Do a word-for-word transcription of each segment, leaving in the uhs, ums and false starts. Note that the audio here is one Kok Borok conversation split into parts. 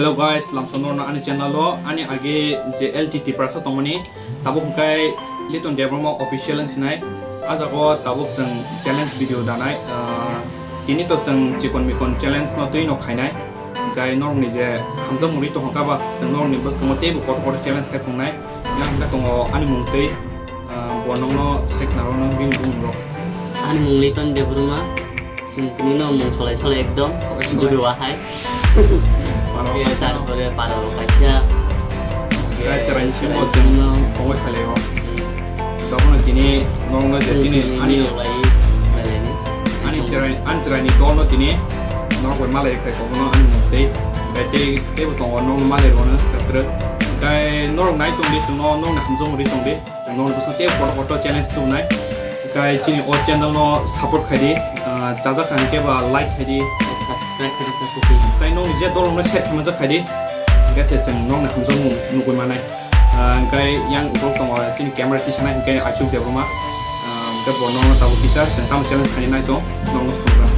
Hello guys, lamsong norno ani channel o, ani age je L T Tiprasa tongmani, tabuk hwnkhe Liton Debbarma official wng sinai. A jaga o tabuk chwng challenge video danai. Ah, tini to chwng chikon mikon challenge no twi no khainai. Hwnkhe norokni je hamjakmung ri tongkha ba, chwng norokni bwskango teibo kotor kotor challenge khai tongnai. Yang hwnkhe tongo ani mung twi, ah, bo nokno sai khna rw nang bini bumung rok. Ani mung Liton Debbarma. Chwng tini no mung solai solai ekdom. Solai solai. Judu ahai. Mano. Khe tarpore paro kaisa. Khe chwrai simo chwng tongwi khailai o. Hmm. Tokno tini norokno je chini ani, ani chwrai, ani chwraini dolno tini norok bai malai khai tongo ani mung tei. Bai tei, teibo tongo norokno malai rwno kwtwrwk. Hwnkhe norok nai tongdi chwngno, norokni hamjakmung ri tongdi. Chwng norok bwskango tei kotor kotor challenge tubunai. Hwnkhe chini o channel no support khaidi, ah, chajak kha hwnkhe ba like khaidi. Subscribe khaidi, Facebook page. Tei nokni je dolong no share khaimajak khaidi. Hwnkhe se chwng nokni hamjakmung nugui manai. Ah, hwnkhe yang borok tongo chini camera tisanai hwnkhe Aichuk Debbarma. Ah, hwnkhe bo nokno tabuk kisa chwng tamo challenge khainai tong nokno phunukha.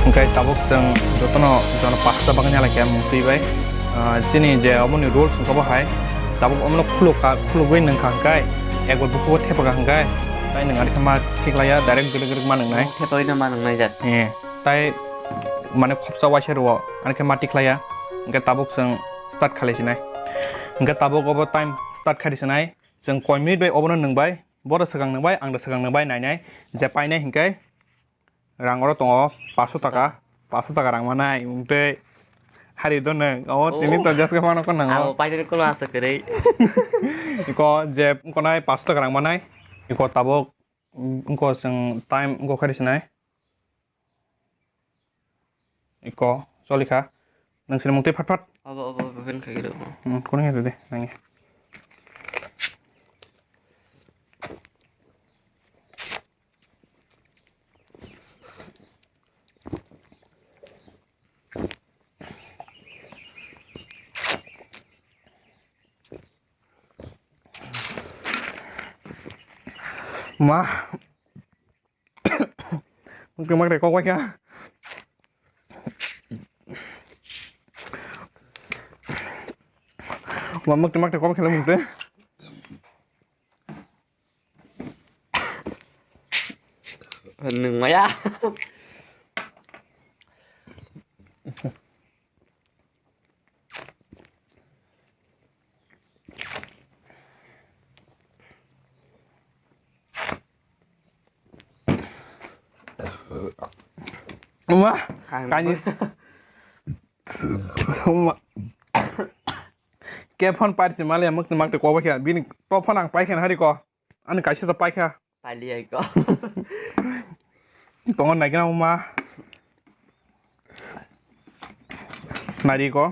Hwnkhe tabuk chwng jotono jono pasta bagwi nalai khe mung twi bai. Ah, chini je oboni rules wngkha bo hai, tabuk omono khuluk kha, khulugwi nwng kha hwnkhe, ekbar bukugo thepha kha hwnkhe, tai nwng ari khe ma thik laiya, direct gwnang gwnang ma nwngnai. Thepha wi no ma nwngnai jat. Eh, tai mane khopsa waisa rwo, ani khe ma thik laiya, hwnkhe tabuk chwng start khalai sinai. Hwnkhe tabuk obo time start khai sinai, chwng koi minute bai obono nwng bai, bo da swkang nwng bai, ang da swkang nwng bai nainai, je painai hwnkhe. Rang oro tongo paso taka, paso taka rang manai, wng tei hari do nwng, omo tini to just khe phano ko nango. Abo painani kono asa kwrwi. Iko je wngkonai paso taka rang manai, iko tabuk wngko chwng time wngko khe sinai. Iko choli kha. Nang sini mung twi phat phat. Abo, abo, abo, ben khairok. Hmm, kuning itu deh, nangya. Ma. Mukti makte kok waikha. Ma mukti makte kok waikha mukti. Nung maya. Wah, ang kani. Wah. Ke phone parsi mali amuk mak te ko bakya. Bini to phone ang pai khen hari ko. Ani kaisa to paikha. Paili ai ko. Tongo naikhe nang ma. Nari ko.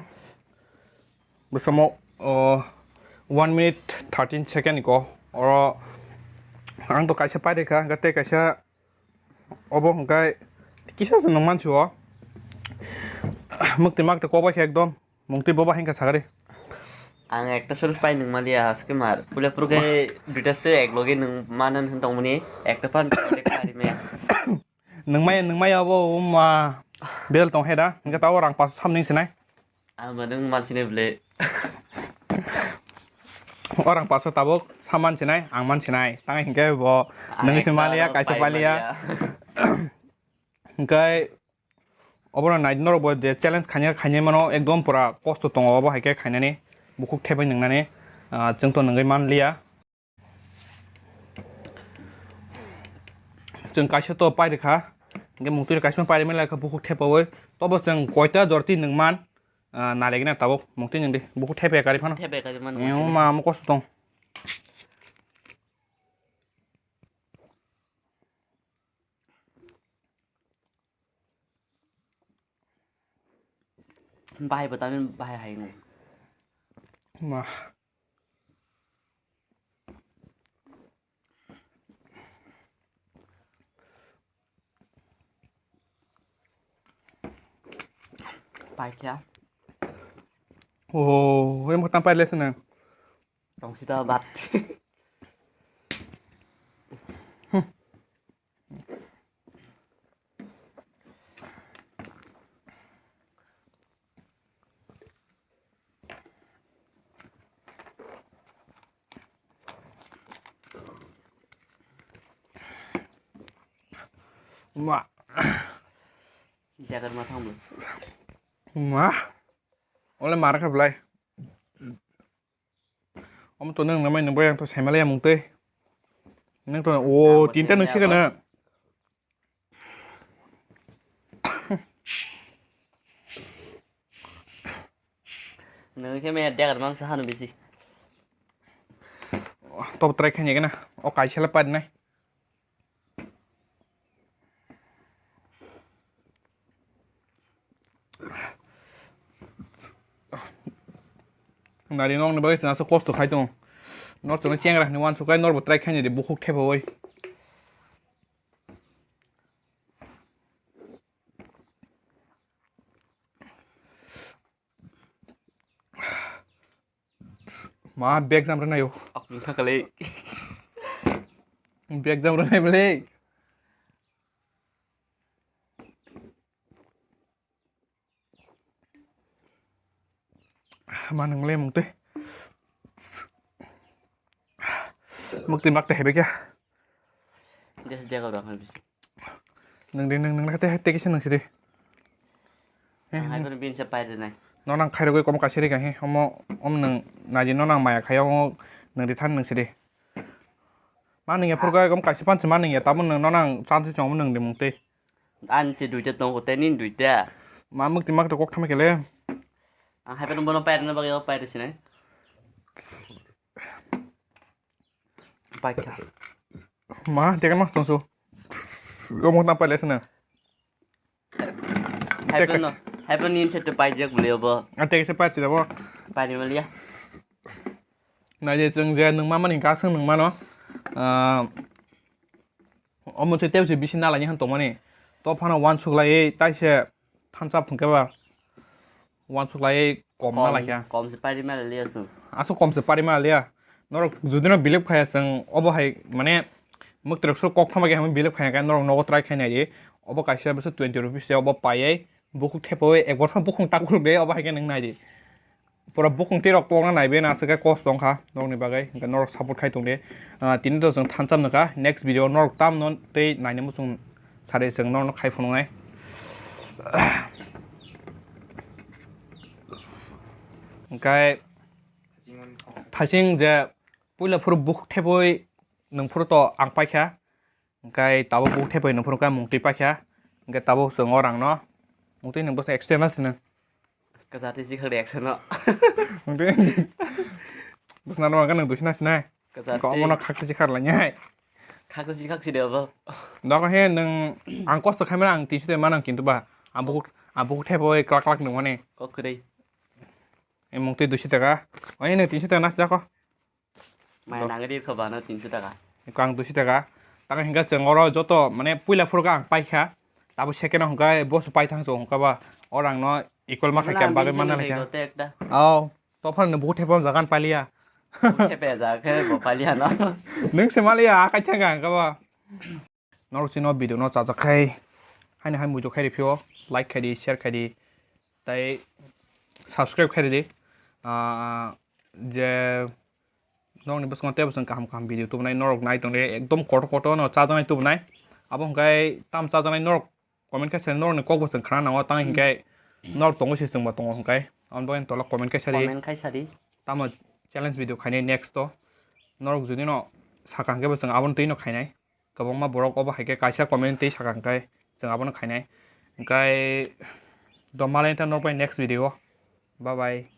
Bwsamo, o, one minute thirteen second ko. Oro ang to kaisa pairikha, hwnkhe tei kaisa obo hwnkhe kisa se nung mansuo. Mukti mak to kobai khe ekdom. Mungtwi boba hingka sagari. Ang ekta suru pai nung maliya aske mar. Pule purke duita se ek loge nung manan hin tongmani ekta pan kari me. Nung mai, nung mai abo ma bel tong heda. Hingka tao rang pas sam ning sinai. Ama nung man sine ble. Orang paso tabuk sa mansinai, ang mansinai. Tang hinkhe bo nung se maliya, kaisa paliya. Hinkhe obono nai norok bo je challenge khaina khainai mano ekdom pura kosto tongo obo hai khe khainani bukhuk thepai nungnani, ah, chwng to nungwi manliya. Chwng kaisa to pai rwkha, hinkhe mungtwi kaisa pai rwmani lai kha bukhuk thepaui. Tobo chwng koita jorti nungman, ah, nalegina tabuk mungtwi nungdi bukhuk thepai kari phano. Thepai kari mano. Ew ma, amo kosto tong. Bahai bo tamin bahai hai no. Ma. Pai kya? Oh, yang pertama pai lesson na. Tong sita bat. Ma. Jagar ma thang. Ma. Ole mar kha blai. Omo to nung namai nung bayang to saimaliya mung tei. Nung to o tinta nung sikana. Nung khe me degar mang sa hanu bisi. To try khanya gana. O kaisa le pad nai. Nari nokni bagwi chwng aswk kosto khai tongo. Nor chwngno chengra hwnwi uansuk khai norbo try khainai de bukhuk thepaui. Ma bag jam rwnaio. Akung thakalei. Bag jam rwnai bwlei. Ma nwnglai mung tei. Mukti makte hebe kya? Des dia kau dah habis. Nung de nung nung kate hete kisa nung sidi. Hai pun bin sa pai de nai. No nang khairogoi kom kasiri kahi omo om nung naji no nang maya khayo nung de than nung sidi. Ma nung ya phurga kom kasi pan se ma nung ya tabun nung no nang chansi chong nung de mung tei. Ani se duita tongo tei nini duita. Ma mukti makte kok thama kele. Ang hai phano bono pairwna bagwi o pairw sinai. Paikha. Ma teka mas tongso. Omo tang paile sina. Hai phano, hai phano nini se to paijak bwlai obo. A teka se paisi rabo. Pairwmaliya. Na je chwng je nung ma mani gasung nung mano. Ah, Omo se tei se bisi nalaini han tongmani. To phano uansuk lai taise thansa phungkhe ba uansuk lai kom na laikha. Kom se pari ma liya sung. Aswk kom se pari ma liya. Norok judino believe khaya chwng obo hai mane mwktrok sur kok thama khe hamo believe khaya khe norok nogo try khai nai di. Obo kaisa bwswk twenty rupees se obo paiwi bukhuk thepawi ekbar phano bukhuk tak khuluk de obo hai khe nwng nai di. Pura bukhung twi rok pokna naibe na aswk khe kosto wngkha norokni bagwi, hwnkhe norok support khai tongdi. Ah, tini to chwng thansa nukha, next video norok tamno tei naina muchung sari chwng norokno khai phunuknai. Hwnkhe thaising je puila phuru bukhuk thepui nwng phuru to ang paikha. Hwnkhe tabuk bukhuk thepui nwng phuru khe mungtwi paikha. Hwnkhe tabuk chwng o rangno mungtwi nwng bwswk extra na sino. Kwchar twi chikhak reaction no. Mungtwi bwswk nang khe nwng duisin na sinai. Kwchar twi. Omono khakti chikhar lainai. Khakti chikhak si de obo. Dogo he nwng ang kosto khaimani ang tinso de manang kintu ba ang bukhuk ang bukhuk thepui klak klak nungmani. Kok kwrwi. Mungtwi duiso taka. Ani nwng tinso taka nasi jako. Mai nangri kho bano tinso taka. Eko ang duiso taka. Taka hingka chwng oro joto mane puila phuru khe ang paikha. Tabuk second o hingka boss paithang chwng hingka ba o rang no equal ma khaikha bagwi manna laikha. Aw, to phano bukhuk thepui jagan paliya. Thepui jaga khe bo paliya no. Nwng se maliya akai thangka hingka ba. Norok chini o video no chajak khai haino hai muitu khai rw phio, like khai di, share khai di, tei subscribe khai rw di. Ah, je Norokni bwskango teibo chwng kaham kaham video tubunai, norok nai tongdi, ekdom kotor kotor no chajaknai tubunai. Abo hwnkhe tam chajaknai norok comment khe sadi, norokni kokbo chwng khna nango, tang hinkhe norok tongo se chwngbo tongo hwnkhe. Aboni bagwi tola comment khe sadi. Comment khai sadi. Tamo challenge video khainai next o. Norok jodi no sakha hwnkhe bo chwng abono twi no khainai. Kwbangma borok obo hai khe kaisa comment twi sakha hwnkhe chwng abono khainai. Hwnkhe do malai norok bai next video o. Bye bye.